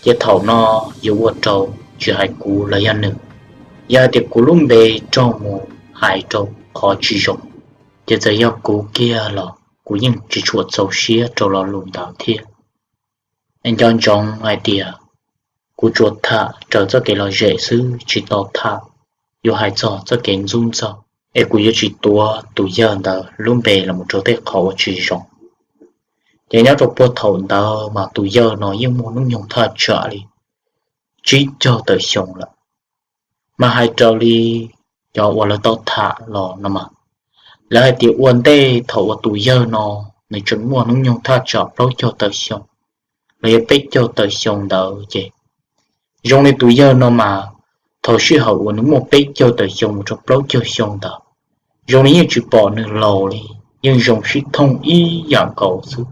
Ces thaum no yuav ua rau, tsis hais kuv los yog nws, yog hais tias kuv lub npe raug mus hais rau qhov tsis zoo, ces txawm yog kuv kiag los kuv yeej tsis tshua txaus siab rau lo lus ntawd thiab. Es nco ntsoov hais tias kuv tsuas tham raws txoj kev lom zem xwb, tsis tau tham yuav hais txog txoj kev ntxub ntxaug, es kuv yuav tsis tuav tus yawg ntawd lub npe los mus rau tej qhov uas tsis zoo. Ces nyob rau puag thaum ntawd mas tus yawg no yeej muaj hnub nyoog thaj tsam li tsib caug tawm xyoo lawm. Mas hais raws li cov uas lawv tau tham los no mas, lawv hais tias ua ntej thaum uas tus yawg no nws tseem muaj hnub nyoog thaj tsam plaub caug tawm xyoo los yog peb caug tawm xyoo ntawd ces, zoo li tus yawg no mas, thaum sij hawm uas nws muaj peb caug tawm xyoo mus rau plaub caug xyoo ntawd, zoo li yeej tsis pom nws laus li, yeej zoo sib thooj ib yam nkaus xwb.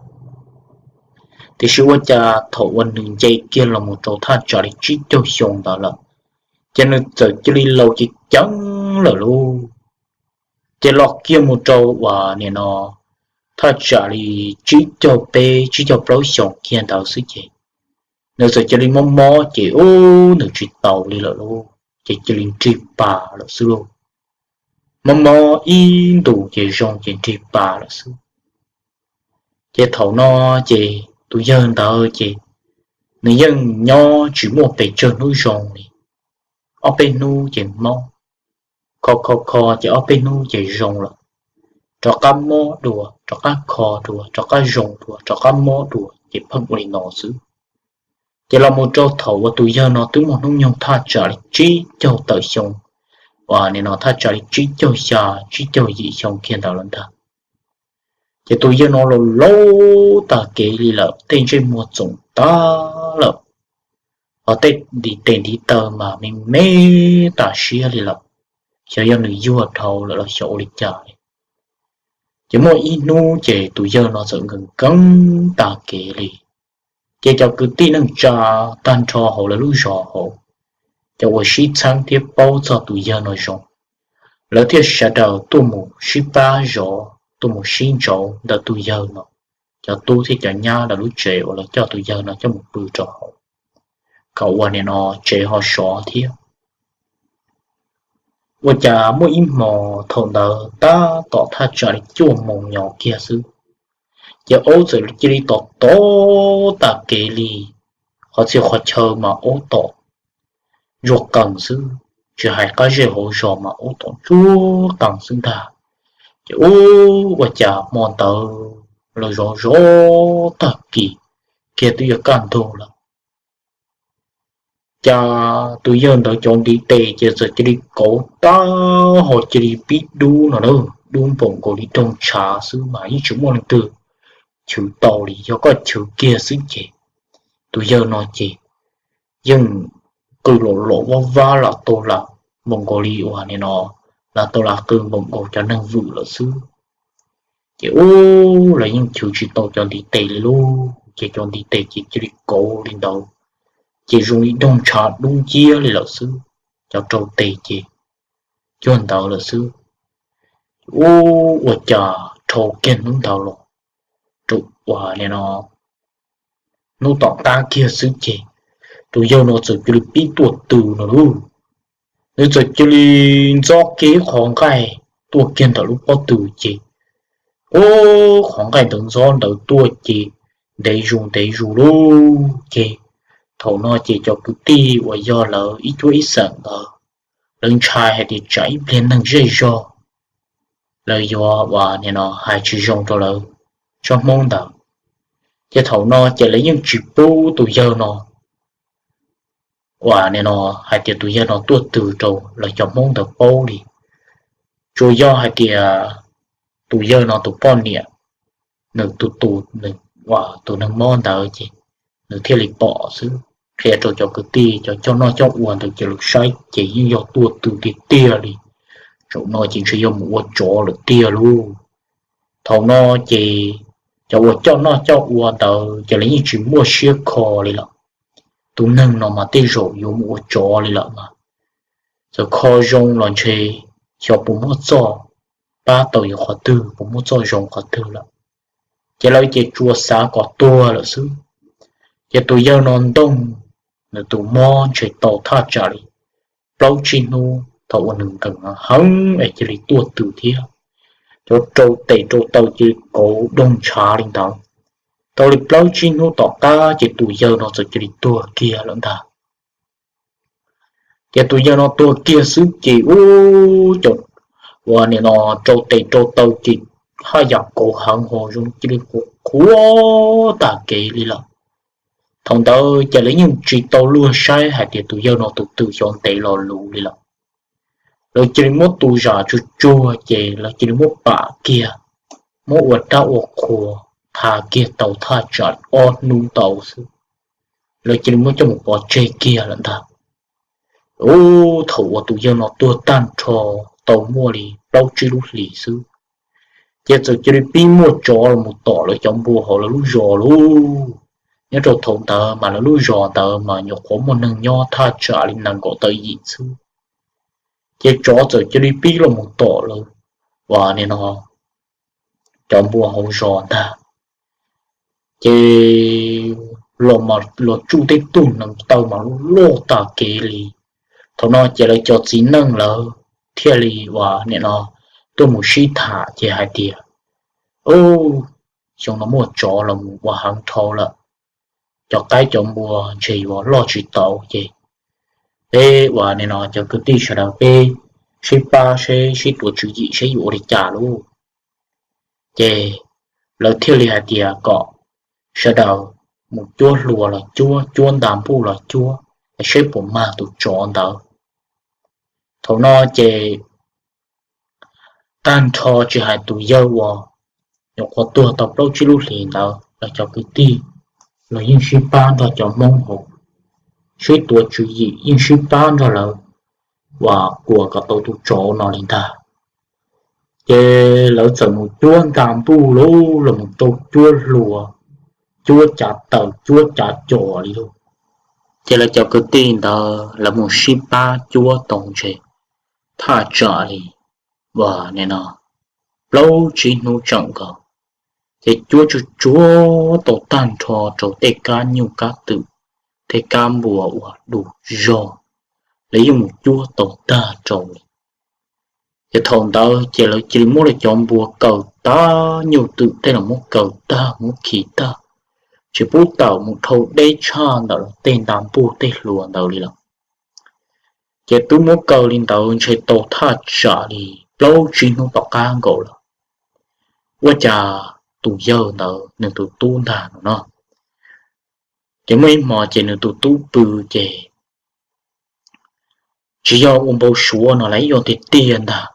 Tiam sis ua cas thaum uas nws nce kiag los mus rau thaj tsam li tsib caug xyoo ntawd lawm, ces nws txawm cia li laus ceev ceev lawm lauj. Ces los kiag mus rau uas nim no thaj tsam li tsib caug peb tsib caug plaub xyoos kiag ntawd xwb ces, nws txawm cia li mob mob ces ub nws tsis taus li lawm lauj, ces cia li nrig pas lawm xwb lauj. Mob mob ib ntus ces zoo ces nrig pas lawm xwb. Ces thaum no ces tus yawg ntawd ces nws yeej nyob tsis muaj pes tsawg hnub zoo li, ob peb hnub ces mob, kho kho kho ces ob peb hnub ces zoo lawm, rov qab mob dua, rov qab kho dua, rov qab zoo dua, rov qab mob dua ces pheej ua li no xwb. Ces los mus rau thaum uas tus yawg no twb muaj hnub nyoog thaj tsam li tsib caug tawm xyoo, uas nim no thaj tsam li tsib caug xya, tsib caug yim xyoo kiag ntawd lawm ntag. Ces tus yawg no los laus tag kev li lawm, tej ntsej muag txoom tag lawm, hos tej ntiv tes ntiv taw mas me me tas siab li lawm, xyov yog nws yuag dhau lawm los xyov ua li cas li. Ces muaj ib hnub ces tus yawg no txawm nkees nkees tag kev li. Ces cov kwv tij neej tsa tag nrho hauv lawv lub zos hauv, cov uas sib txheeb thiab paub txog tus yawg no zoo, lawv thiaj sawv daws tuaj mus sib pab zov, tuaj mus sib ntsauv ntawm tus yawg no, cov tub thiab cov nyab lawv lub tsev uas lawv coj tus yawg no coj mus pw rau hauv, kom ua nim no tsev ho sov thiab. Ua cas muaj ib hmo thaum ntawd tab tom thaj tsam li cuaj moos nyo kiag xwb, ces aub txawm cia li tom tom tag kev li, qhov txhia qhov chaw mas aub tom ntsuag qees xwb, tsis hais qab zej hauv zos mas aub tom ntsuag qees xwb ntag. Ces ub ua cas hmo ntawd los zov zov tag kis kiag twb yuav kaj ntug lawm, cas tus yawg ntawd cov ntiv tes ces txawm cia li kauv tag ho cia li pib dub no na, dub npaum nkaus li doog tshav xwb mas yeej tsis muaj leej twg chwv tau li, yog koj chwv kiag xwb ces tus yawg no ces yeej qw los los vab vab los tau lam npaum nkaus li uas nim no, los tau lam qw npaum nkaus cov neeg vwm lawm xwb. Ces ub lawv yeej chwv tsis tau cov ntiv tes li lauj, ces cov ntiv tes ces cia li kauv li ntawd, ces zoo li doog tshav dub nciab li lawm xwb. Cov rau tes ces cuag ntawd lawm xwb. Ub ua cas dhau kiag hnub ntawd los rau uas nim no hnub tom qab kiag xwb ces tus yawg no txawm cia li pib tuaj tw no lauj. Nws txawm cia li ntxob kiag ib qho nqaij tuaj kiag ntawm lub pob tw ces, ub qhov nqaij ntawd ntxob ntawd tuaj ces ntev zus ntev zus lauj. Ces thaum no ces cov kwv tij uas yog lawv ib cuab ib xeem ntawd, lawv ntshai hais tias tsam ib pliag neeg zej zog lawv yuav uas nim no hais tsis zoo rau lawv tsob hmoob ntawd. Ces thaum no ces lawv yeej tsis pub tus yawg no uas nim no hais tias tus yawg no tuaj tw rau lawv cov hmoob ntawd paub li. Tsuas yog hais tias tus yawg no tus poj niam, nws tus tus nws, tus neeg mob ntawd ces nws thiaj li pom xwb. Qhia rau cov kwv tij cov coj noj coj ua ntawd ces lawv saib ces yeej yog tuaj tw tiag tiag li. Zaum no ces ntshe yog mus ua tsov lawm tiag lauj. Thaum no ces cov uas coj noj coj ua ntawd ces lawv yeej tsis muaj siab kho li lawm. Tus neeg no mas tej zaum yuav mus ua tsov li lawm mas, txawm kho zoo los ntshe xyov puas muaj txoj pab tau yuav qhov twg, puas muaj txoj zoo qhov twg lawm. Ces lawv ces tsuas xav kom tuag lawm xwb. Ces tus yawg no ntooj nws tus mob ntshe tau thaj tsam li plaub tsib hnub thaum uas nws nkees heev es cia li tuaj tws thiab. Cov rau tes rau taw cia li kauv doog ntshav li ntawd. Tau li plaub tsib hnub tom qab ces tus yawg no txawm cia li tuag kiag lawm ntag. Ces tus yawg no tuag kiag xwb ces ub, cov uas nim no rau tes rau taw ces haj yam kauv heev ho zoo cia li qhuav tag kev li lawm. Thaum ntawd ces lawv yeej tsis tau luag saib hais tias tus yawg no tus twg xyov ntev los luv li lawm. Lawv cia li muab tus zam tsuag tsuag ces lawv cia li muab pam kiag, muab ua rab ua qhua, tha kiag tau thaj tsam ob hnub ntau xwb, lawv cia li muab coj mus pov tseg kiag lawm ntag. Ub, thaum uas tus yawg no tuag tag nrho tau muaj li plaub tsib lub hlis xwb, ces txawm cia li pib muaj tsov los mus tom lawv cov npua hauv lawv lub zos lauj. Nyob rau thaum ntawd mas lawv lub zos ntawd mas nyuam qhuav muaj neeg nyob thaj tsam li nees nkaum tawm yim xwb, ces tsov txawm cia li pib los mus tom lawv uas nim no cov npua hauv zos ntag. Ces los tsuj tej tug neev taw mas loj tag kev li. Thaum no ces lawv cov txiv neej lawv thiaj li uas nim no tuaj mus sib tham ces hais tias, ub, xyoo no muaj tsov los mus ua heev dhau lawm, cov qaib cov npua ntshe yuav loj tsis tau ces peb uas nim no cov kwv tij sawv daws peb sib pab seb sib tuav tswv yim seb yuav ua li cas lauj. Ces lawv thiaj li hais tias kom sawv daws mus cuab hlua los cuab, cuab nta npuj los cuab, es seb puas mag tus tsov ntawd. Thaum no ces tag nrho tsis hais tus yawg uas nyuam qhuav tuag tau plaub tsib lub hlis ntawd los cov kwv tij los yeej sib pab nrog cov Hmoob hauv, sib tuav tswv yim yeej sib pab nrog lawv uas kuas kom tau tus tsov no li ntag. Ces lawv txawm mus cuab nta npuj lauj, los mus rau cuab hlua, cuab cav taws cuab cav cos li lauj. Ces lawv cov kwv tij ntawd lawv mus sib pab cuab tau ntshe thaj tsam li uas nim no plaub tsib hnub tseem nkaus, ces cuab tsuag tsuag tau tag nrho rau tej kab nyuj kab twm, tej kab npua uas du zog, lawv yeej mus cuab tau tag rau li. Ces thaum ntawd ces lawv cia li muab lawv cov npua kaw tag, nyuj twm tej los muab kaw tag muab khi tag, tsis pub tawm mus dhau deb tshaj ntawm lawv tej nta npuj tej hlua ntawd li lawm. Ces twb muab kaw li ntawd ntshe tau thaj tsam li plaub tsib hnub tom qab nkaus lawm, ua cas tus yawg ntawd nws tus tub ntag no no. Ces muaj ib hmo ces nws tus tub pw ces tsis yog ua npau suav no las, yog tiag tiag ntag.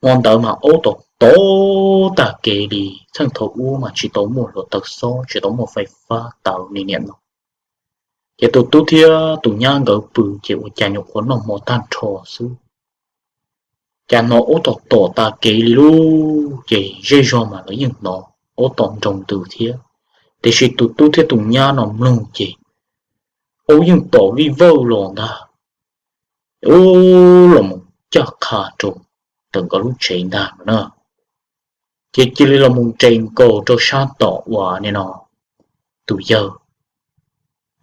Hmo ntawd mas aub tom tod tag kev li, txheej thaum ub mas tsis tau muaj hluav taws xob, tsis tau muaj fais fab taws li niam no. Ces tus tub thiab tus nyab nkawd pw ces ua cas nyuam qhuav noj hmo tag nrho xwb, cas hnov aub tom tom tag kev li lauj. Ces zej zog mas lawv yeej hnov aub tom nroo ntws thiab, tiam sis tus tub thiab tus nyab no mloog ces aub yeej tom vij vawj los ntag, ub, los mus caj qha rau ntawm nkawd lub tsev ntag no na. Ces cia li los mus nres nkaus rau sab tom uas nim no tus yawg,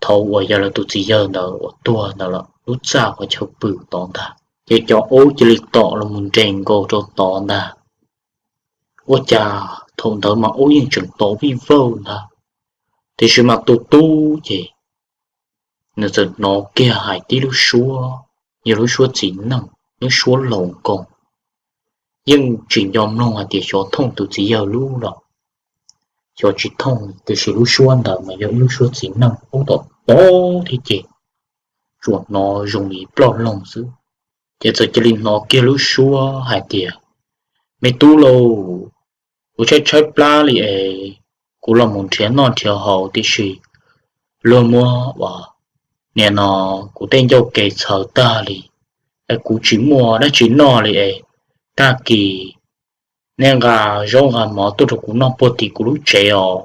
thaum uas yog lawv tus txiv yawg ntawd uas tuag ntawd lawm lub txaj qhov chaw pw tod ntag. Ces cov aub cia li tom los mus nres nkaus rau tod ntag. Ua cas thaum ntawd mas aub yeej tseem tom vij vawj ntag, tiam sis mas tus tub ces nws txawm hnov kiag hais tib lub suab, yog lub suab txiv neej, lub suab laus nkoos. Yeej tsis nco mloog hais tias xyov thooj tus txiv yawg lub los xyov tsis thooj, tiam sis lub suab ntawd mas yog ib lub suab txiv neej aub tom tod thiab ces tsuas hnov zoo li ploj loog xwb. Ces txawm cia li hnov kiag lub suab hais tias, me tub lauj, kuv tshaib tshaib plab li es kuv los mus nrhiav noj nrhiav haus tib si, luag muab uas nim no kuv tej ncauj ke txhaws tag li es kuv tsis muaj dab tsi noj li es tag kis nej nqa zaub nqa mov tuaj rau kuv noj puag tim kuv lub tsev os.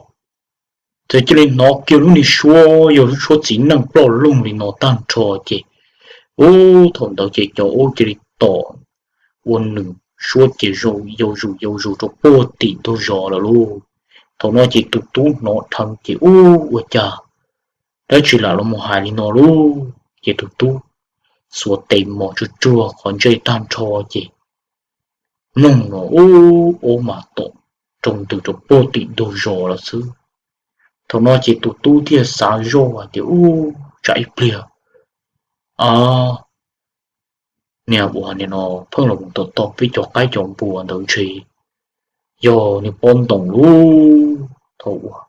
Txawm cia li hnov kiag lub niag suab yog lub suab txiv neej ploj loog li no tag nrho ces ub, thaum ntawd ces cov aub cia li tom ua nws suab ces yau zus yau zus rau puag tim ntug zos lawm lauj. Thaum no ces tus tub hnov dheev ces ub, ua cas dab tsi lam los mus hais li no lauj? Ces tus tub xuas tes mos tsuag tsuag qhov ntsej tag nrho ces mloog no ub, ub mas tom rau ntws rau puag tim ntug zos lawm xwb. Thaum no ces tus tub thiaj xav zoj hais tias ub, tsam ib pliag niag uas nim no pheej los tom tom peb cov qaib cov npua ntawd ntshe yog niag pob ntoos lauj. Thaum uas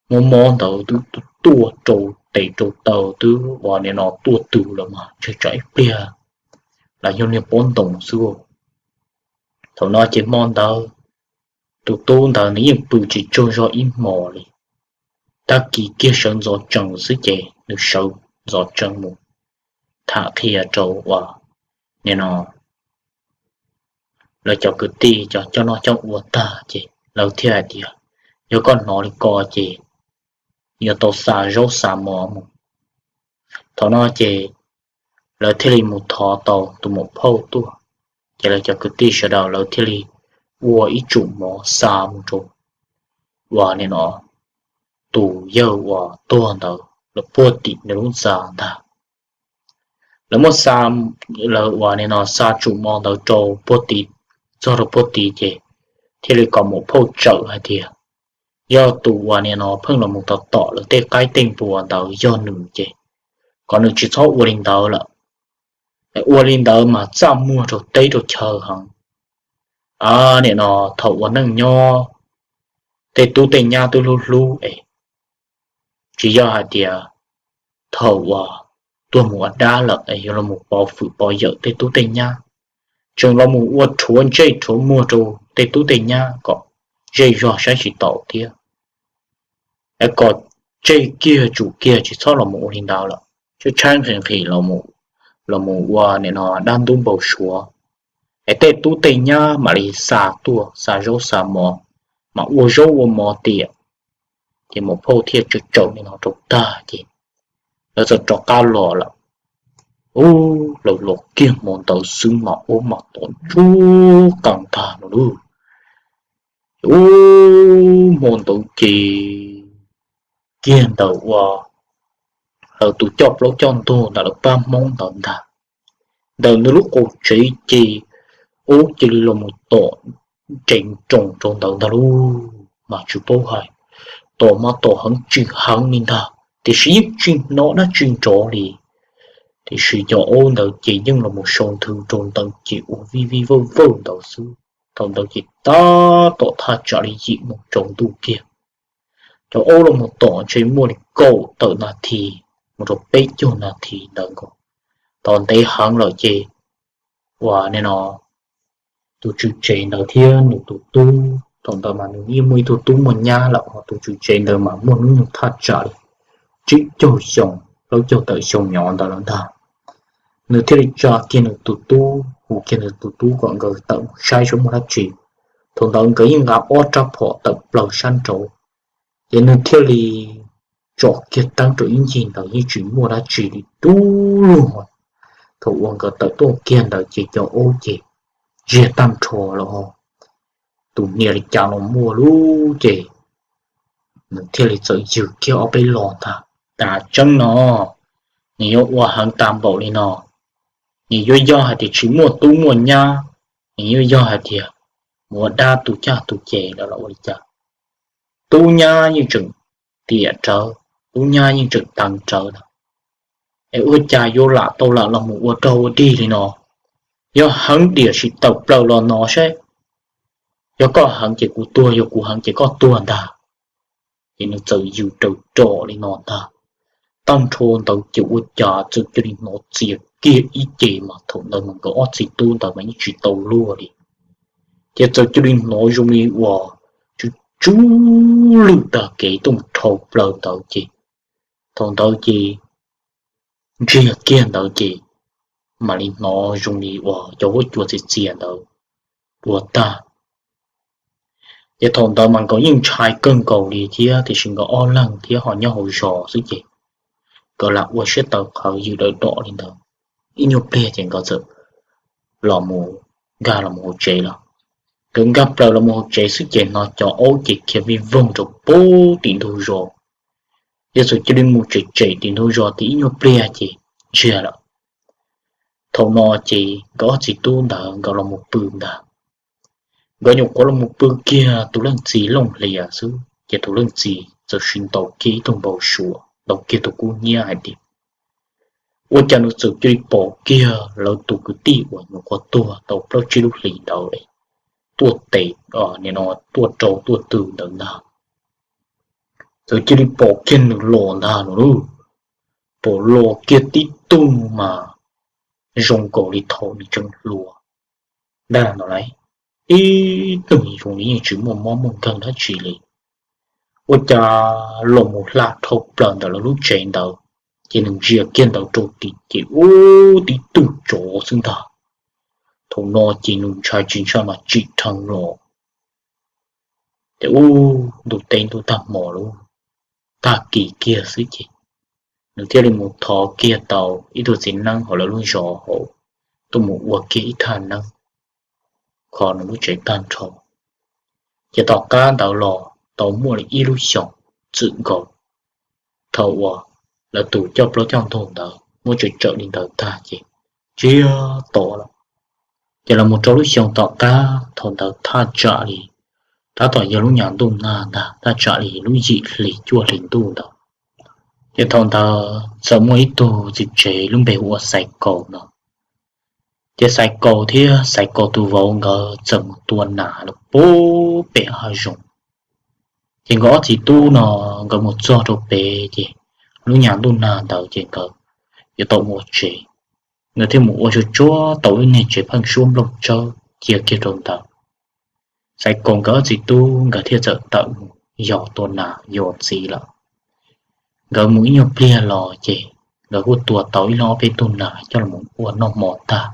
mob mob ntawd twb tuaj rau tes rau taw twb uas nim no tuaj twg lawm mas ntshe tsam ib pliag lam yog niag pob ntoos xwb. Thaum no ces hmo ntawd tus tub ntawd nws yeej pw tsis tsaug zog ib hmos li. Tag kis kiag sawv ntxov tsees xwb ces nws sawv ntxov tsees mus tham qhia rau uas nim no lawv cov kwv tij cov coj noj coj ua tag ces lawv thiaj hais tias yog koj hnov li ko ces yuav tau xa zaub xa mov mus. Thaum no ces lawv thiaj li mus thov tau tus muam phauj tuaj, ces lawv cov kwv tij sawv daws lawv thiaj li ua ib tsum mov xa mus rau uas nim no tus yawg uas tuag ntawd lawv puag tim nws lub ntxa ntag. Lawv muab xa, lawv uas nim no xa tsum mov ntawd rau puag tid, txog rau puag tid ces thiaj li kom muam phauj tsawm hais tias yog tus uas nim no pheej los mus tom tom lawv tej qaib tej npua ntawd yog nws ces kom nws tsis txhob ua li ntawd lawm. Ua li ntawd mas txaj muag rau teb rau chaw heev. Nim no thaum ua neej nyob tej tub tej nyab twb hlub hlub es tsis yog hais tias thaum uas tuag mus ua dab lawm es yuav los pov fwm pov yawm tej tub tej nyab, tseem los mus ua rhuav ntsej rhuav muag rau tej tub tej nyab kom zej zog saib tsis taus thiab. Es kom tseg kiag tsum kiag tsis txhob los mus ua li ntawd lawm, tshaib tshaib nqhis nqhis los mus ua nim no dab ntub npau suav, es tej tub tej nyab mam li xa tuaj xa zaub xa mov, mam ua zaub ua mov tiam. Ces muam phauj thiaj tsawm tsawm li no rau tag ces lawv txawm rov qab los lawm. Ub, lawv los kiag hmo ntawd xwb mas ub mas tom ntsuj qees ntag no lauj. Ub, hmo ntawd ces kiag ntawm uas lawv tus coj plaub coj ntug ntawm lawv pab Hmoob ntawd ntag, ntawm nws lub qaum tsev ces ub cia li los mus tom ntsees nroos rau ntawd ntag lauj. Mas tsis paub hais, tom mas tom heev tsis heev li ntag tiam sis yeej tsis hnov dab tsi nrov li. Tiam sis cov aub ntawd ces yeej los mus sau nthwv rau ntawd ces ua vij vij vawj vawj ntawd xwb. Thaum ntawd ces tab tom thaj tsam li yim moos tsaus ntuj kiag. Cov aub los mus tom ntshe muaj li kaum tawm nas this mus rau peb caug nas this ntawd nkaus. Tom ntev heev lawm ces uas nim no tus tswv tsev ntawd thiab nws tus tub, thaum ntawd mas nws yeej muaj ib tug tub muaj nyab lawm, ho tus tswv tsev ntawd mas muaj hnub nyoog thaj tsam li tsib caug xyoo plaub caug tawm xyoo nyob ntawd lawm ntag. Nws thiaj li tsa kiag nws tus tub, hu kiag nws tus tub kom nkawd tawm mus saib saib muaj dab tsi. Thaum ntawd nkawd yeej nqa ob rab phom tawm plaws sab nraud, ces nws thiaj li tsom kiag teeb rau ib ncig ntawd yeej tsis muaj dab tsi li dub lug. Thaum uas nkawd tawm tuaj kiag ntawd ces cov aub ces ntsiag tag nrho los, tus hniav li cas los muaj lub ces nws thiaj li txawm ywg kiag ob peb lo ntag. Tseeb no, nws yuav ua heev tas npaum li no, nws yuav yog hais tias tsis muaj tub muaj nyab, nws yuav yog hais tias mus ua dab tu caj tu ces lawm los ua li cas? Tub nyab yeej tseem tiam rawv, tub nyab yeej tseem teev rawv na, es ua cas yuav lam tau lam los mus ua rog ua dig li no? Yog heev tiam sis tawm plaws los no saib, yog koj heev ces kuv tuag, yog kuv heev ces koj tuag ntag. Ces nws txawm yws raws rom li no ntag. Tag nrho ntawd ces ua cas txawm cia li hnov txias kiag ib ce mas thaum ntawd mas nkawd ob txiv tub ntawd mas yeej tsis tau luag li. Ces txawm cia li hnov zoo li uas tsw tsw lwj tag kev tuaj mus dhau plaws ntawd ces thaum ntawd ces ntsiag kiag ntawd ces mam li hnov zoo li uas cov huab cua txias txias ntawd ua tag. Ces thaum ntawd mas nkawd yeej ntshai kawg nkaus li thiab tiam sis nkawd ob leeg thiab ho nyob hauv zos xwb ces nkawd lam ua siab tawv qhawv yws daws dom li ntawd. Ib nyuag pliag ces nkawd txawm los nkag los hauv tsev lawm. Nkawd nkag plaws los hauv tsev xwb ces hnov cov aub ces khiav vij voog rau puag tim ntug zos. Ces txawm cia li mus tsem tsem tim ntug zos tib ib nyuag pliag ces ntsiag lawm. Thaum no ces nkawd ob txiv tub ntawd nkawd los mus pw ntag. Nkawd nyuam qhuav los mus pw kiag tus leej txiv looj hlias xwb ces tus leej txiv txawm sim ntaus kiag ib tug npau suav, ntaus kiag tus kub hnyiab hais tias, ua cas nws txawm cia li pom kiag lawv tus kwv tij uas nyuam qhuav tuag tau plaub tsib lub hlis ntawd tuaj tes, nim no tuaj rau tuaj tw ntawd ntag. Txawm cia li pom kiag nws los ntag no lauj. Pom los kiag tib tug mas zoo nkaus li thaum nws tseem hluas ntag no lauj. Ib tug zoo li yeej tsis muaj mob muaj nkeeg dab tsi li. Ua cas los mus hla dhau plaws ntawm lawv lub tsev ntawd, ces nws ntsia kiag ntawd rau tim ces ub, tib tug tsov xwb ntag. Thaum no ces nws ntshai tsis ntshai mas tsim dheev los. Ces ub, ntuj teb ntuj tag hmo lawm, tag kis kiag xwb ces nws thiaj li mus thov kiag tau ib tug txiv neeb hauv lawv lub zos hauv tuaj mus ua kiag ib thaj neeb kho nws lub tsev tag nrho. Ces tom qab ntawd los tau muaj li ib lub xyoos txwm nkaus, thaum uas lawv tus coj plaub coj ntug ntawd muab tsawm tsawm li ntawd tag ces ntsiag to lawm. Ces los mus rau lub xyoo tom qab thaum ntawd thaj tsam li, tab tom yog lub nyam ntuj nag ntag, thaj tsam li lub yim hlis cuaj hlis ntuj ntawd. Ces thaum ntawd txawm muaj ib tug txiv tsev lub npe hu ua Xaiv Kaus no. Ces Xaiv Kaus thiab Xaiv Kaus tus vauv nkawd txawm mus tua nas lawm puag pem hav zoov. Ces nkawd ob txiv tub no nkawd mus txog rau pem ces lub nyam ntuj nag ntawd ces nkawd yuav tau mus ua tsev. Nkawd thiaj mus ua tsuag tsuag tau ib niag tsev pheeb suab nplooj tsawb cia kiag rau ntawd. Xaiv Kaus nkawd ob txiv tub nkawd thiaj txawm tawm mus yos tua nas yos ntxiv lawm. Nkawd mus ib nyuag pliag los ces nkawd kuj tua tau ib leeg ob peb tug nas coj los ua noj hmo tag.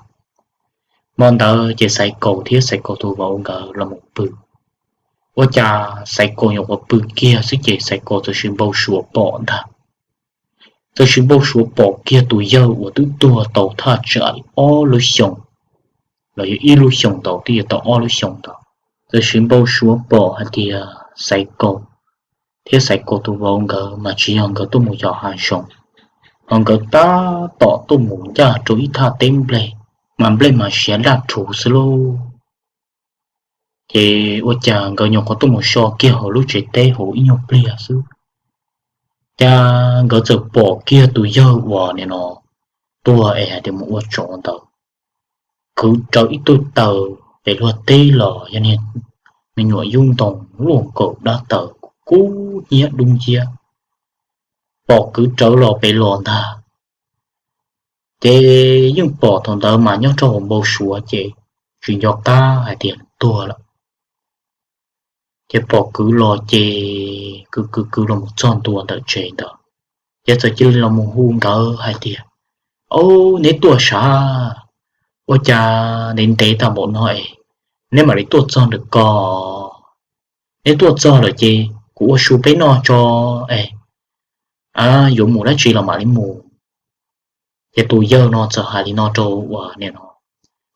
Hmo ntawd ces Xaiv Kaus thiab Xaiv Kaus tus vauv nkawd los mus pw. Ua cas Xaiv Kaus nyuam qhuav pw kiag xwb ces Xaiv Kaus txawm sim npau suav pom ntag. Txawm sim npau suav pom kiag tus yawg uas twb tuag tau thaj tsam li ob lub xyoos, los yog ib lub xyoos ntawd twb yuav tau ob lub xyoos ntawd. Txawm sim npau suav pom hais tias Xaiv Kaus thiab Xaiv Kaus tus vauv nkawd mas tsis yog nkawd tuaj mus yos hav zoov, ho nkawd tab tom tuaj mus ncaj rau ib thaj teb nplej, mas nplej mas siav daj rhuv xwb lauj. Ces ua cas nkawd nyuam qhuav tuaj mus so kiag hauv lub tsev teb hauv ib nyuag pliag xwb, cas nkawd txawm pom kiag tus yawg uas nim no tuag es hais tias mus ua tsov ntawd, kwv rawv ib tug taws pem luag teb los yog niag me nyuam yub ntoo luaj nkaus dab taws kub hnyiab dub nciab, pom kwv rawv los pem los ntag. Ces yeej pom thaum ntawd mas nyob rau hauv npau suav ces tsis nco qab hais tias tuag lawm. Ces pom kwv los ces kwv kwv kwv los mus txog ntua ntawm tsev ntawd, ces txawm cia li los mus hu nkawd hais tias, Au, neb tuaj sav? Ua cas ntev ntev tag npaum no es neb mam li tuaj txog ntawm ko? Neb tuaj txog lawm ces kuv ua su peb noj tso es yuav mus dab tsi los mam li mus. Ces tus yawg no txawm hais li no rau uas nim no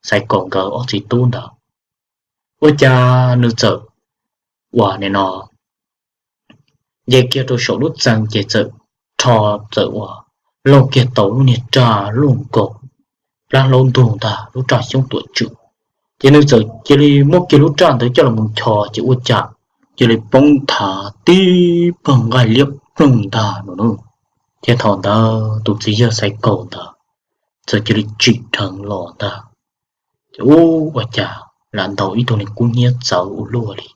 Xaiv Kaus nkawd ob txiv tub ntawd, ua cas nws txawm uas nim no nce kiag rau saum lub txee ces txawm rho, txawm uas lauj kiag tau lub niag raj luaj nkaus plab hlaub ntug ntag, lub raj xyoob tuam tswm. Ces nws txawm cia li muab kiag lub raj ntawd coj los mus nchos ces ua cas cia li poob nthav tib pawg nqaij liab ploog ntag no. Ces thaum ntawd tus txiv yawg Xaiv Kaus ntawd txawm cia li tsim dheev los ntag. Ces ua cas lam ntaus ib tug niag kub hnyiab txawv ua luaj li.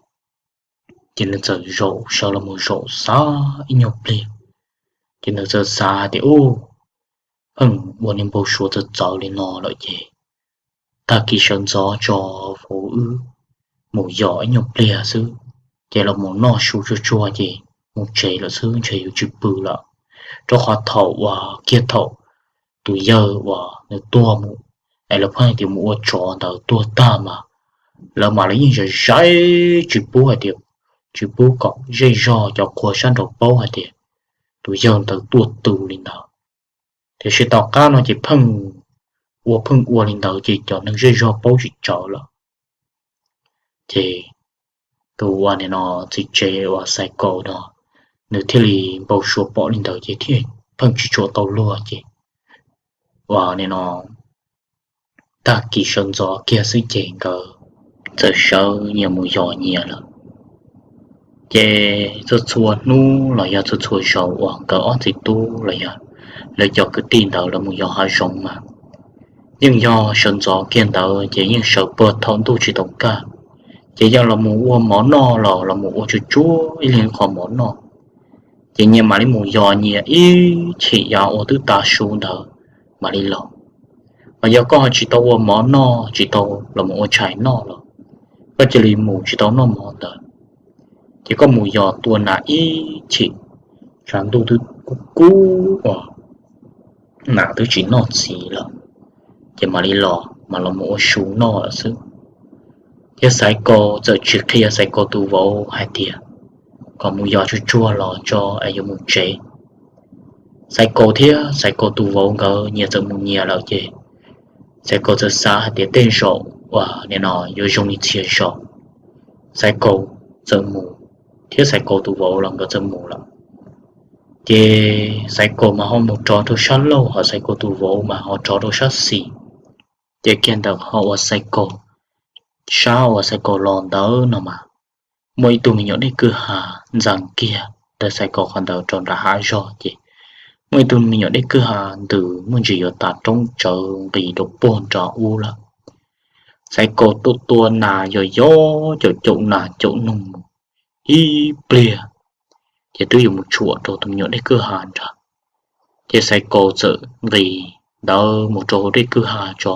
Ces nws txawm zaum sawv los mus zaum xav ib nyuag pliag, ces nws txawm xav tias, Ub, pheej ua niag npau suav txawv txawv li no lawm ces tag kis sawv ntxov tso, vauv wb mus yos ib nyuag pliag xwb, ces los mus noj su tsuag tsuag ces mus tsev lawm xwb, ntshe yuav tsis pw lawm. Rau qhov thaum uas kiag thaum tus yawg uas nws tuag mus es lawv pheej hais tias mus ua tsov ntawd tuag tag mas lawv mas lawv yeej zais zais tsis pub hais tias, tsis pub kom zej zog cov qhua sab nraud paub hais tias tus yawg ntawd tuaj tu li ntawd. Tiam sis tom qab no ces pheej ua pheej ua li ntawd ces cov neeg zej zog paub tsis tsawv lawm. Ces tus uas nim no txiv tsev uas Xaiv Kaus no nws thiaj li npau suav pom li ntawd ces thiaj pheej tsis tshua tau luag ces, ua li no, tag kis sawv ntxov kiag xwb ces nkawd txawm sawv nyias mus yos nyias lawm. Ces txhua txhua hnub los yog txhua txhua zaus uas nkawd ob txiv tub los yog lawv cov kwv tij ntawd lawv mus yos hav zoov mas yeej yog sawv ntxov kiag ntawd ces yeej sawv puag thaum ntuj tsis tau kaj, ces yog los mus ua mov noj los los mus ua tsuag tsuag ib leeg qho mov noj, ces nyias mam li mus yos nyias ib chim yav uas twb tav su ntawd mam li los. Mas yog koj ho tsis tau ua mov noj tsis tau los mus ua tshais noj los koj cia li mus tsis tau noj mov ntawd, ces koj mus yos tua nas ib chim, tshav ntuj twb kub kub uas nas twb tsis noj txiv lawm, ces mam li los mas los mus ua su noj lawm xwb. Thiab Xaiv Kaus txawm tsis qhia Xaiv Kaus tus vauv hais tias kom mus yos tsuag tsuag los tso es yuav mus tsev. Xaiv Kaus thiab Xaiv Kaus tus vauv nkawd nyias txawm mus nyias lawm ces Xaiv Kaus txawm xav hais tias tej zaum uas nim no yuav zoo li txhia zaus Xaiv Kaus txawm mus, thiab Xaiv Kaus tus vauv los nkawd txawm mus lawm. Ces Xaiv Kaus mas ho mus rov rau sab laug, ho Xaiv Kaus tus vauv mas ho rov rau sab xis. Ces kiag ntawm qhov uas Xaiv Kaus, sab uas Xaiv Kaus los ntawd no mas muaj ib tug me nyuam dej kwj ha ntxeev kiag ntawm Xaiv Kaus qhov ntawd rau nram hav zog ces muaj ib tug me nyuam dej kwj ha ntws muaj ntsis yuav tas roob tsawv nqis rau puag nram ub lawm. Xaiv Kaus tua tua nas yos yos caum caum nas caum noog mus ib pliag, ces twb yuav mus tshuam rau tus me nyuam dej kwj ha nrad. Ces Xaiv Kaus txawm nqis ntawd mus rau hauv dej kwj ha tso,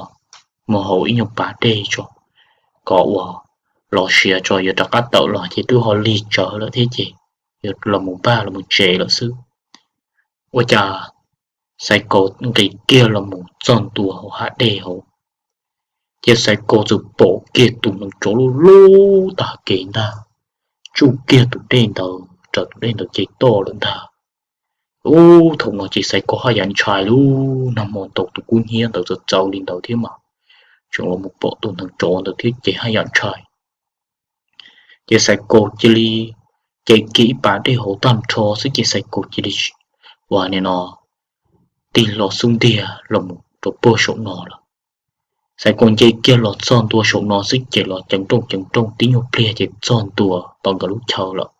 mus haus ib nyuag pas dej tso, kom uas los siav tso yuav rov qab tawm los ces twb ho lig tsawv lawm thiab ces yuav los mus npaj los mus tsev lawm xwb. Ua cas Xaiv Kaus nqis kiag los mus txog ntua hauv hav dej hauv, ces Xaiv Kaus txawm pom kiag tus neev tsov lub lub tag kev ntag, tsuj kiag tus dej ntawd raws tus dej ntawd ces toj lawm ntag. Ub, thaum no ces Xaiv Kaus haj yam ntshai lub nag hmo ntaus tus kub hnyiab ntawd txawv txawv li ntawd thiab mas tseem los mus pom tus neev tsov ntawd thiab ces haj yam ntshai. Ces Xaiv Kaus cia li ce kiag ib pas dej hauv tag nrho xwb ces Xaiv Kaus cia li ua li no tig hlo xub ntiag los mus rau puag saum no lawm. Xaiv Kaus nce kiag los txog ntua saum no xwb ces los ceev rooj ceev rooj tib nyuag pliag ces txog ntua tom nkawd lub chaw lawm.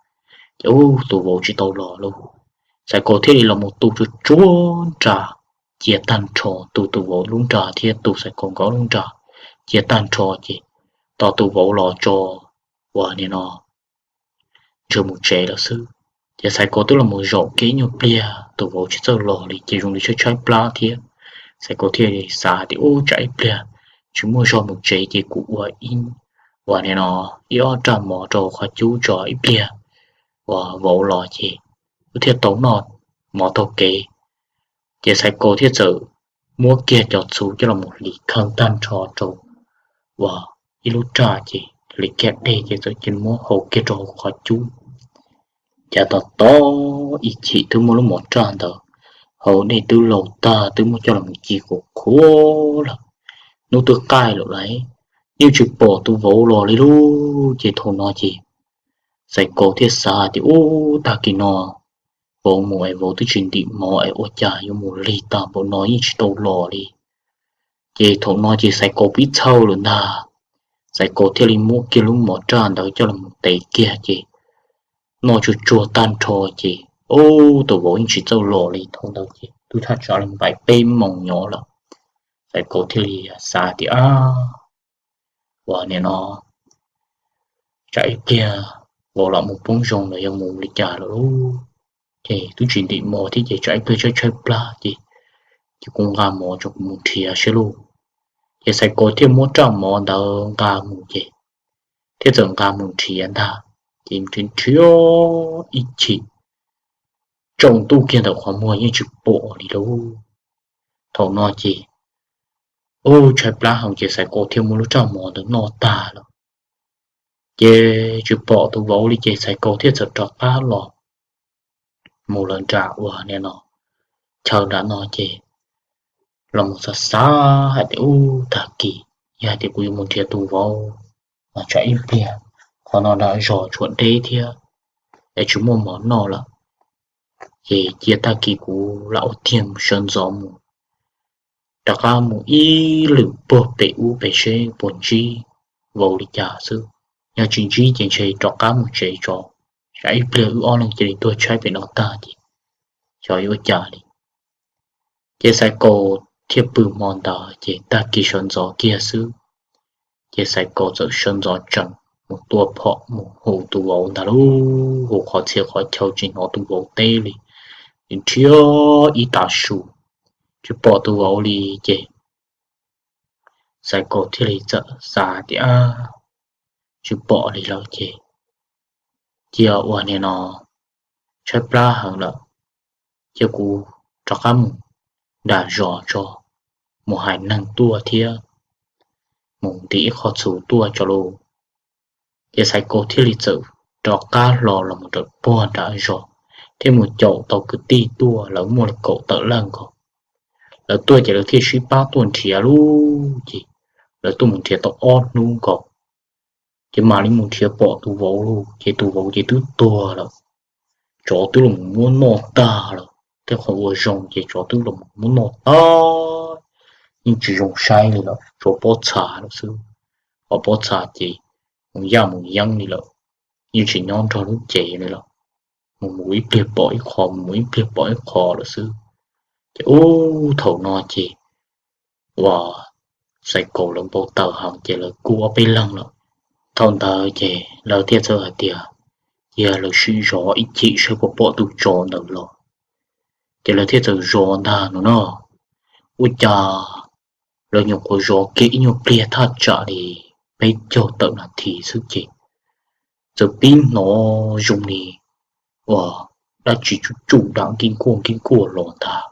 Ces ub, tus vauv tsis tau los lauj. Xaiv Kaus thiaj li los mus tu tsuag tsuag nra cia tag nrho, tu tus vauv lub nra thiab tu Xaiv Kaus nkawd lub nra cia tag nrho ces tos tus vauv los tso ua li no ntshe mus tsev lawm xwb. Ces Xaiv Kaus twb los mus zaum kiag ib nyuag pliag tus vauv tsis txawj los li ces zoo li tshaib tshaib plab thiab. Xaiv Kaus thiaj li xav tias ub, tsam ib pliag tsis muaj zog mus tsev ces kuv ua ib, ua li no, ib ob raj mov rau qhov cub tso ib pliag uas vauv los ces wb thiaj tau noj mov taug kev. Ces Xaiv Kaus thiaj txawm muab kiag cov txhuv coj los mus hliv kheej tag nrho rau uas ib lub raj ces hliv kiag dej ces txawm cia li muab hau kiag rau hauv qhov cub. Cas tos tos ib chim twb muab lub mov raj ntawd hau dej twb laus tag twb muab coj los mus ci qhuav qhuav lawm. Hnub twb qaij lawm lauj, yeej tsis pom tus vauv los li lauj. Ces thaum no ces Xaiv Kaus thiaj xav tias ub, tag kis no vauv mus es vauv twb tsis ntim mov es ua cas yuav mus lig tag npaum no yeej tsis tau los li. Ces thaum no ces Xaiv Kaus pib txhawj lawm ntag. Xaiv Kaus thiaj li muab kiag lub mov raj ntawd coj los mus tev kiag ces noj tsuag tsuag tag nrho ces ub, tus vauv yeej tsis txawj los li. Thaum ntawd ces twb thaj tsam li npaim peb moos nyob lawm. Xaiv Kaus thiaj li xav tias ab, ua li no, tsam ib pliag vauv los mus poob zoo los yog mus li cas lawm lauj. Ces twb tsis ntim mov thiab ces tsam ib pliag tshaib tshaib plab ces, ces kuv nqa mov tso kuv mus nrhiav saib lauj. Ces Xaiv Kaus thiaj muab raj mov ntawd nqa mus ces thiaj txawm nqa mus nrhiav ntag. Ces nrhiav nrhiav ib chim tsaus ntuj kiag ntawm qhov muag yeej tsis pom li lauj. Thaum no ces ub, tshaib plab heev ces Xaiv Kaus thiaj muab lub raj mov ntawd noj tag lawm. Ces tsis pom tus vauv li ces Xaiv Kaus thiaj txawm rov qab los mus lawm nram uas nim no chaw nram no ces los mus xav xav hais tias ub, tag kis yog hais tias kuv yuav mus nrhiav tus vauv mas tsam ib pliag qhov no nram zos tshuav deb thiab es tsis muaj mov noj lawm. Ces cia tag kis kuv lam ua tiag mus sawv ntxov mus, rov qab mus ib lwm puag pem ub pem seb puas ntsib vauv li cas xwb. Yog tsis ntsib ces ntshe rov qab mus tsev tso, tsam ib pliag wb ob leeg cia li tuag tshaib pem no tag ces xyov yuav ua cas li. Ces Xaiv Kaus thiaj pw hmo ntawd ces tag kis sawv ntxov kiag xwb, ces Xaiv Kaus txawm sawv ntxov tsees mus tua phom mus hu tus vauv ntag lauj. Hu qhov txhia qhov chaw tsis hnov tus vauv teb li, nrhiav ib tav su tsis pom tus vauv li. Ces Xaiv Kaus thiaj li txawm xav tias tsis pom li lawm ces cia ua nim no tshaib plab heev lawm, cia kuv rov qab mus nram zos tso, mus hais neeg tuaj thiab mus ntim ib qho txhuv tuaj tso lauj. Ces Xaiv Kaus thiaj li txawm rov qab hlo los mus rau puag nram zos, thiab mus caum tau kwv tij tuaj, lawv muaj li kaum tawm leej nkaus. Lawv tuaj ces lawv thiaj sib pab tuaj nrhiav lauj. Ces lawv tuaj mus nrhiav tau ob hnub nkaus, ces mam li mus nrhiav pom tus vauv lauj. Ces tus vauv ces twb tuag lawm, tsov twb los muab noj tag lawm, tej qhov uas zoo ces tsov twb los muab noj tag, yeej tsis zoo saib li lawm, tshuav pob txha lawm xwb. Hos pob txha ces mus yaj mus yeeb li lawm, yeej tsis nyob nrog lub cev li lawm, mus mus ib pliag pom ib qho, mus mus ib pliag pom ib qho lawm xwb. Ces ub thaum no ces uas Xaiv Kaus lawv npau taws heev ces lawv kuj ob peb leeg lawm. Thaum ntawd ces lawv thiaj txawm hais tias cia lawv sim zov ib chim saib puas pom tus tsov ntawd los. Ces lawv thiaj txawm zov ntag no no, ua cas lawv nyuam qhuav zov kiag ib nyuag pliag thaj tsam li peb caug tawm nas this xwb ces txawm pib hnov zoo li uas dab tsi tsuj tsuj dam nkij nkuaj nkij nkuaj los ntag.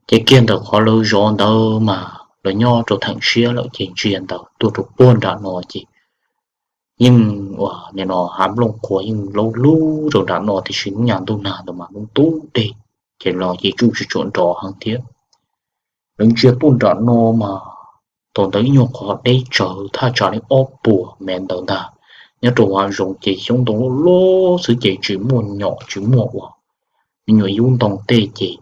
Ces kiag ntawm qhov lawv zov ntawd mas lawv nyob rau theem siab lawm ces ntsia ntawd tuaj rau puag nram no ces yeej uas nim no hav nplooj qhuav yeej laub lub rau nram no tiam sis hnub nyoog ntuj nag ntawd mas hnub tub deg, ces los ces tsuj tsis tshua nrov heev thiab. Lawv ntsia tuaj nram no mas thaum ntawd ib nyuag qhov deb tsawv thaj tsam li ob puas mev ntawd ntag. Nyob rau hav zoov ces xyoob ntoo loj loj xwb ces tsis muaj nyom tsis muaj uas me nyuam yub ntoo tej ces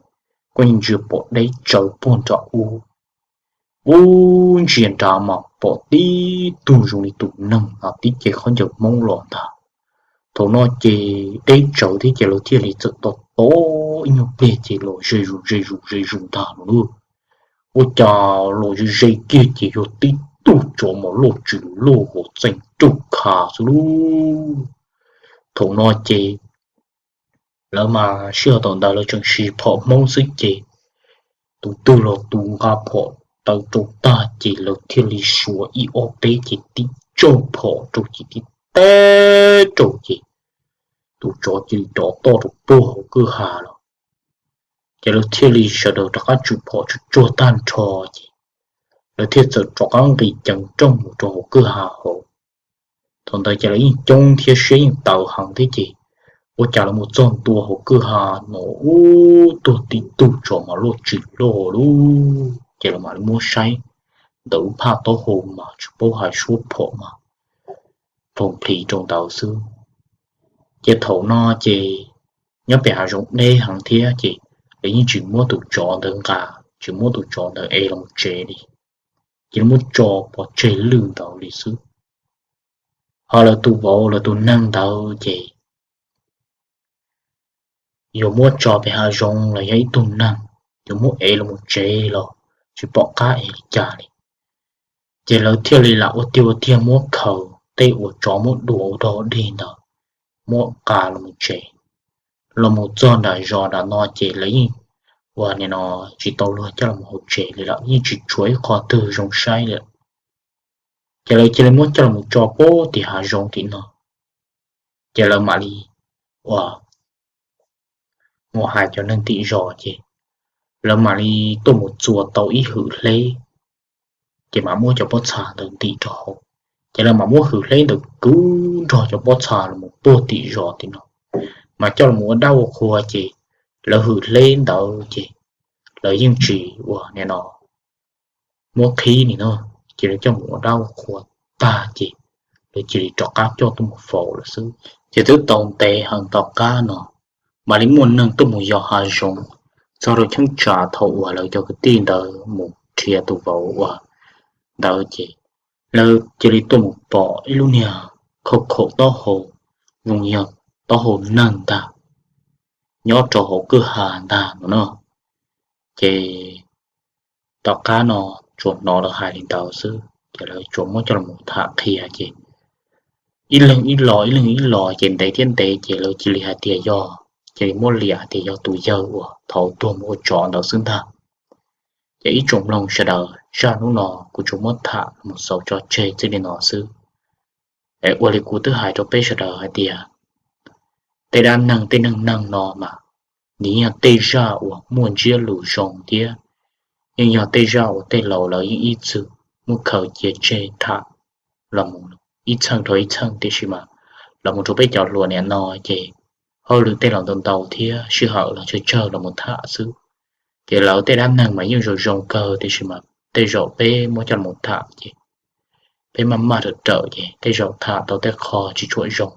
koj yeej ntsia pom deb tsawv puag nram ub. Ub ntsia nrad mas pom tib tug zoo li tus neeg tib ce khaub ncaws Hmoob los ntag. Thaum no ces deb tsawv thiab ces lawv thiaj li txawm tos tos ib nyuag pliag ces los ze zus ze zus ze zus ntag no lauj. Ua cas los ze ze kiag ces yog tib tug tsov mas loj tsis loj hos txeem ruj kha xwb lauj. Thaum no ces lawv mas sij hawm thaum ntawd lawv tseem siv phom Hmoob xwb ces tus twg los tus nqa phom taw rau tag ces lawv thiaj li suav ib ob peb ces tib tsaug phom rau ces tib teb rau ces tus tsov cia li rov toj rau puag hauv kwj ha los. Ces lawv thiaj li sawv daws rov qab tswm phom tsuag tsuag tag nrho ces lawv thiaj txawm rov qab nqis ceev rooj mus rau hauv kwj ha hauv. Thaum ntawd ces lawv yeej coob thiab siab yeej tawv heev thiab ces ua cas lawv mus txog ntua hauv kwj ha no ub tuag tib tug tsov mas loj tsis loj lauj. Ces lawv mam li muab saib ntawm lub phaj taub hau mas tsis paub hais suab phom mas ploog plhis rau ntawd xwb. Ces thaum no ces nyob pem hav zoov deb heev thiab ces lawv yeej tsis muab tus tsov ntawd nqa, tsis muab tus tsov ntawd ev los mus tsev li, ces lawv muab tso pov tseg lwj ntawd li xwb. Ho lawv tus vauv lawv tus neeg ntawd ces yuav muab tso pem hav zoov los yog ib tug neeg, yuav muab ev los mus tsev los tsis pom qab ev li cas li. Ces lawv thiaj li lam ua tiag ua tiag muab khaws tej uas tsov muab dua ua dog dig ntawd muab nqa los mus tsev. Los mus txog nram zos nram no ces lawv yeej ua nim no tsis tau luag coj los hauv tsev li lawm, yeej tsis tshuav ib qho twg zoo saib li. Ces lawv cia li muab coj los tso pem tim hav zoov tim no. Ces lawv mam li ua mus hais cov neeg tim zos ces lawv mam li tuaj mus txua tau ib hwm hleb, ces mam muab cov pob txha ntawd ntim rau hauv. Ces lawv mam muab hwm hleb ntawd kwv nrog cov pob txha los puag tim zos tim no, mas coj los ua dab ua qhua ces lawv hwm hleb ntawd ces lawv yeej tsis ua nim no muab qhib ni no, ces lawv coj mus ua dab ua qhua tag ces lawv cia li rov qab coj tuaj mus faus lawm xwb. Ces twb tau ntev heev tom qab no mam li muaj neeg tuaj mus yos hav zoov txog rau cheeb tsam thaum uas lawv cov kwv tij ntawd mus nrhiav tus vauv uas ntawd ces lawv cia li tuaj mus pom ib lub niag khauj khaum taub hau, zoo yog taub hau neeg ntag, nyob rau hauv kwj ha ntag no no. Ces tom qab no tsuas hnov lawv hais li ntawd xwb ces lawv tsuas muab coj los tham qhia ces ib leeg ib los ib leeg ib los ces ntev thiab ntev ces lawv cia li hais tias yog, cia li muab liam hais tias yog tus yawg uas thaum tuag mus ua tsov ntawd xwb ntag. Ces ib tsoom mloog sawv daws, zaj hnub no kuv tsuas muab tham mus xaus tso tseg txij li no xwb. Es ua li kuv twb hais rau peb sawv daws hais tias tej dab neeg tej neeg neeg no mas nws yog tej zaj uas muaj ntsiab lus zoo thiab yeej yog tej zaj uas tej laus lawv yeej ib txwm muab khaws cia tseg tham los ib txheej dhau ib txheej, tiam sis mas los mus rau peb cov hluas niam no ces hauj lwm tej los ntau ntau thiab sij hawm los tsawg tsawg los mus tham xwb. Ces lawv tej dab neeg mas yeej zoo zoo kawg, tiam sis mas tej zaum peb muab coj los tham ces peb maj maj rawm rawm ces tej zaum tham tau tej qho tsis tshua zoo.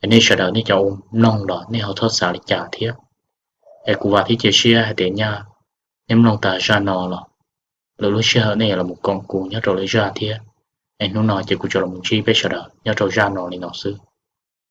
Es nej sawv daws nej cov ua mloog los nej ho txhob xav li cas thiab. Es kuv vam thiab cia siab hais tias nyaj nej mloog tas zaj no los lwm lub sij hawm nej yuav los koom kuv nyob rau lwm zaj thiab. Es hnub no ces kuv tsuas los ntsib peb sawv daws nyob rau zaj no li no xwb.